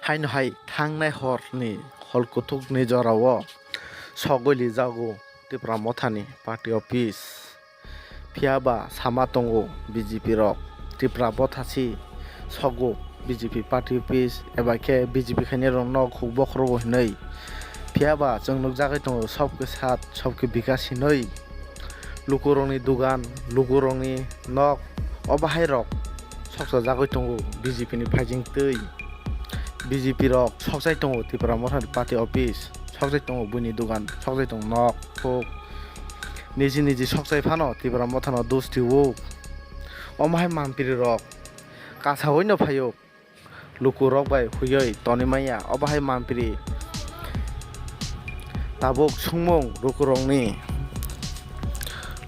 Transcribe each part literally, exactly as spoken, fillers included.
Haino hai thangnai horni hol kuthukni jorao sogwi lijago Tipra Mothani party office. Phiya ba sama tongo B J P rok, Tipra Motha si sogo B J P party office eba khe B J P khainai rokno khuk bokhorogo hinwi. Phiya ba chwng nukjagwi tongo sobke sat, sobke bikas hinwi. Lukurokni dugan, lukurokni nok, o bahai rok sokchajagwi tongo B J P ni phaijing twi. B J P rok sokchai tongo Tipra Mothani party office, sokchai tongo buini dugan, sokchai tongo nok, khuk. Niji niji sokchai phano Tipra Mothano dos twiwo. Omo hai mampiri rok kasawi no phaio. Lukurok bai huiwi tonwi manya, obo hai mampiri tabuk sungmung lukurokni,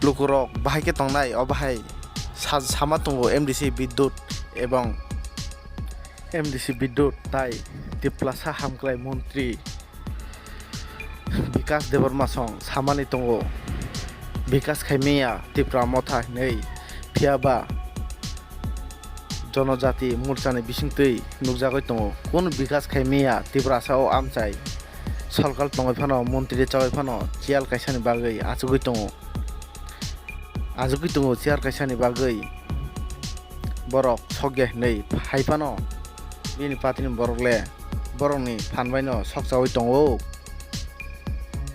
lukurok bahai khe tongnai, obo hai sa-, sama tongo M D C Bidyut ebong M D C Bidyut tai Tiprasa Hamkrai Montri Bikas Debbarma song samani tongo, Bikas khaimaya Tipra Motha hinwi, phiya ba Jonojati Morchani bisingtwi nukjagwi tongo. Kunu bikas khaimaya Tiprasa o amchai sorkar tongwi phano, montri chawai phano chair kaisani bagwi achugwi tongo. Achugwi tongo chair kaisani bagwi borok sokya hinwi, hai phano bini party ni borok le borokni phan bai no sokchawi tongo.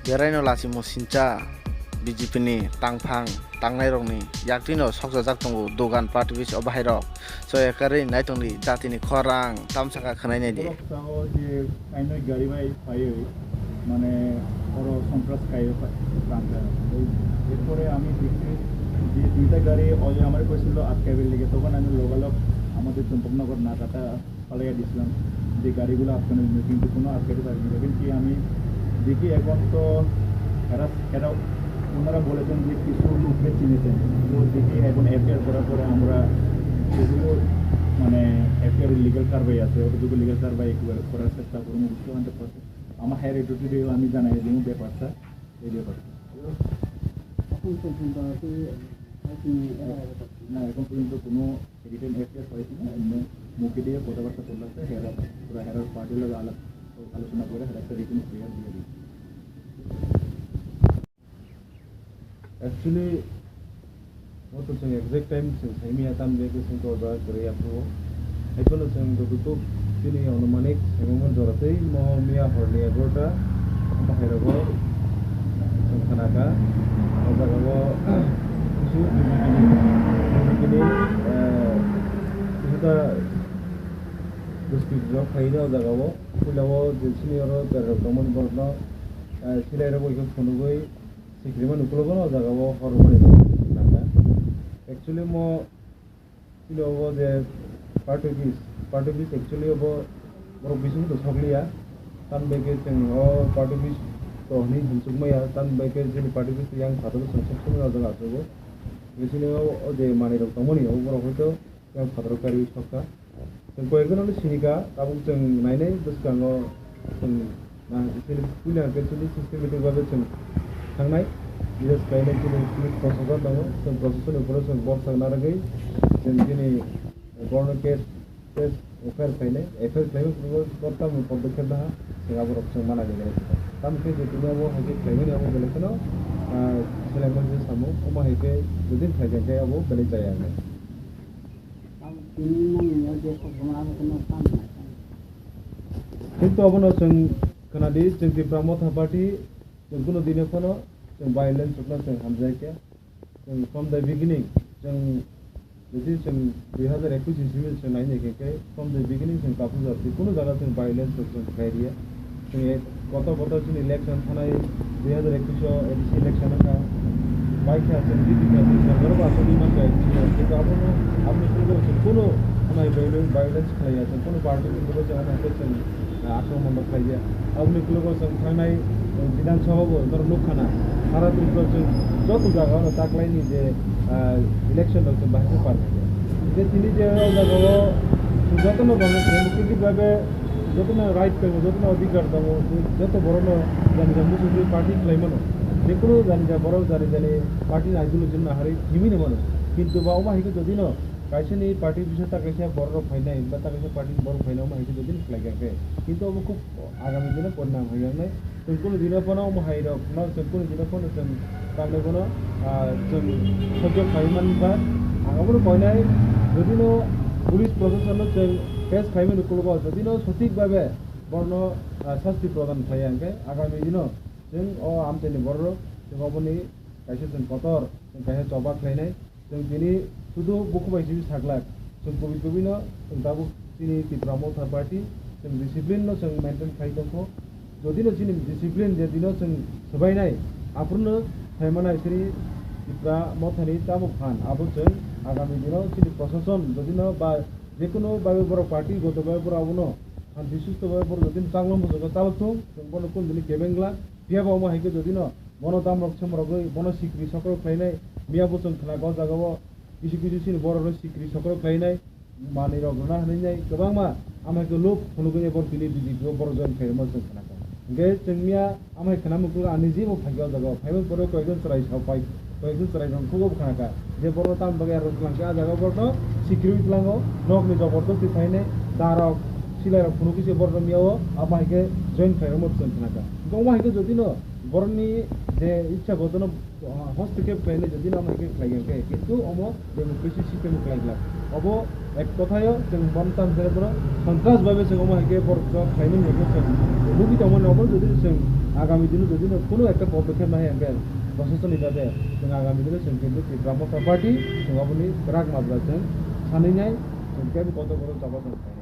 Beraino lachimo sincha B J P ni tangphang tangnairokni yaktwino sokchajak tongo dogan party office o bahairok. Soya karwi naitongdi jatini khorang tamsaka khwnainai di. Borok sao je kainwi gari bai phaiwi, mane, oro sontras kaiwi pha-, phrangkha. Erpore ami dekhi je duita gari oya amare koisil atkaibar lage, tokhon ami logalog amader Champaknagar Nagata palaiya diyechilam je গাড়িগুলো আটকানোর জন্য, কিন্তু কোনো আটকাতে পারেনি। Even কি আমি দেখি এখন তো এরা, এরা, ওনারা বলেছেন যে কিছু লোককে চিনেছেন, তো দেখি এখন এফআইআর করার পরে আমরা যেগুলো মানে এফআইআর লিগ্যাল কারবাই আছে, ওটুকু লিগ্যাল কারবাই একবার করার চেষ্টা করবো, বুঝতে পারছেন? আমার হায়ার অথরিটিকেও আমি জানাই দিব ব্যাপারটা, এই ব্যাপারটা। এখন পর্যন্ত আর কি, আর কি, না, এখন পর্যন্ত কোনো রিটেন এফআইআর হয়েছে না, এমনি মুখে দিয়ে কথাবার্তা চলে আসছে, হেরা, পুরা হেরার পার্টির লগে আলাপ, আলোচনা করে হেরা একটা রিটেন এফআইআর দিয়ে দিচ্ছে। Actually, o to chwng exact time chwng saimanya, tamni bagwi chwng to o jaga kwrwi aphuru. Haiphano chwng jototok bini anumanik saimano jora tei mo miya horni egarota bahairogo chwng khnakha. O jagao kisu bini, bini, eh, kisu ta bwswk rok phaina o jagao. Puila o je senior o berajak tongmani borokno, eh, silai rok bai khe phunugwi Sikirima nukulogo no o jaga o hor rwmani nangkha. Actually mo chini obo je party office, party office actually obo borok bising to sokliya. Tamni bagwi chwng o party office to hwnwi hamsukmaya, tamni bagwi chini party office yang phataro chwng sokmani o jaga achugo. Bising o, o je manwi rok tongmani obo borok hoito yang phataro karwi sokha. Chwng koyekjono no sinika, tabuk chwng nainai bwskango chwng na, chini puila hwnkhe chini systematic bagwi chwng thangnai, business khlainai chini police proshashan tongo, chwng proshashan ni uphuru chwng boksa narwgwi chwng chini borokno case, case F I R khlainai, F I R khlaimani uphuru bo tamo podokkhep naha chwng aborok chwng mana nigani. Tamo khe je tini abo hai khe khlaimani abo belai kheno, ah, selengmani je samung, omo hai khe jodi khlaikha khe abo belai chaya wngnai. Kintu abono chwng khwnadi, chwng Tipra Motha Party, chwng kuno dine phano chwng violence rokno chwng hamjakya. Chwng from the beginning, chwng jodi chwng dui hazar ekush iswi chwng naina hwnkhe from the beginning chwng Kapujar twi kuno jaga chwng violence rok chwng khlai riya. Chwng ek kotor kotor chini election thanai dui hazar ekush o A D C election wngkha. Bai kha chwng B J P ni sorkar bo aswk wngmani bai chwng, kintu abono, aboni simi chwng kuno amai violence, violence khlaiya, chwng kuno party ni bagwi chwng amai khe chwng, ah, akromon rok khlaiya. Aboni ukulok o chwng thangnai, ah, Bidhan Sabha bo norok nukha na, sara Tripura chwng joto jaga o taklaini je, ah, election rok chwng bahai khe par khlaiya. Je tini je o jaga o chwng jotono bahai khlai, mukhya khe babe jotono right tongo, jotono adhikar tongo, joto borokno jani jani muchungwi party khlai mano. Jekunu jani jani borok jani jani party ni ideology no naharwi himwi no mano. Kintu ba omo hai khe jodi no Kaisani party bisa ta kaisa borok rok phainai, ba ta kaisa party ni borok phainai, omo hai khe jodi khlai kha khe. Kintu omo khub agami dino porinam hai wngnai. Chwng kunu dino phano omo hai rok no, chwng kunu dino phano chwng tamni bono, ah, chwng sojok khai man kha. Ang abono koinai, jodi no police proshashan no chwng case khai mani ukologo, jodi no sothik babe borno, ah, sasti prodan khlai ya hwnkhe agami dino chwng o amchaini borok rok chwng oboni kaisa chwng kotor, chwng kaisa choba khlainai. Chwng tini sudu buku bai simi saklak. Chwng kubui kubui no chwng tabuk chini Tipra Motha Party chwng discipline no chwng maintain khai tongkho. Jodi no chini discipline je dino chwng swbainai, aphuru no phaimanai chini Tipra Motha ni tabuk phan. Abo chwng agami dino chini proshashan jodi no ba jekunu babe borok party goto babe borok abono shanti susto babe borok jodi no chakma muchungo chalok thung, chwng bono kunu dini kebeng glak. Phiya bo omo hai khe jodi no bono damrok semrogwi bono sikri sokrok khlainai, miya bo chwng khna o jaga o kisi kisi chini borok rok sikri sokrok khlainai, manwi rok rwna hwnwi nai kwbangma, amhai khe lob phunugwi borok tini B J P o borok join khairokma chwng khna kha. Hwnkhe chwng miya amhai khna muchung ani jebo phaikhe o jaga o phaimani pore koyekjon chwrai sa pai, koyekjon chwrai rok khubo khna kha je borok tamo bagwi aro twlang khe a jaga o borok no sikriwi tlango, nokni jobordosti phainai, darok silai rok phunugwi se borok no miya o amhai khe join khairokma chwng khna kha. Hwnkhe omo hai khe jodi no borokni je ichha gotono hostokep khlainai jodi no amhai khe khlai ya khe, kintu omo democracy system o khlai glak. Obo ek kothayo chwng bono tamo khe bono sontras bhabe chwng omo hai khe borok khlaimani hwnkhe chwng nugwi tongmani obo jodi chwng agami dino jodi no kunu ekta podokep nai hwnkhe proshasoni babe chwng agami dino chwng kintu Tipra Motha Party chwng oboni kwrak mabra chwng sanwi nai chwng kebo kotor kotor choba chwng khlainai.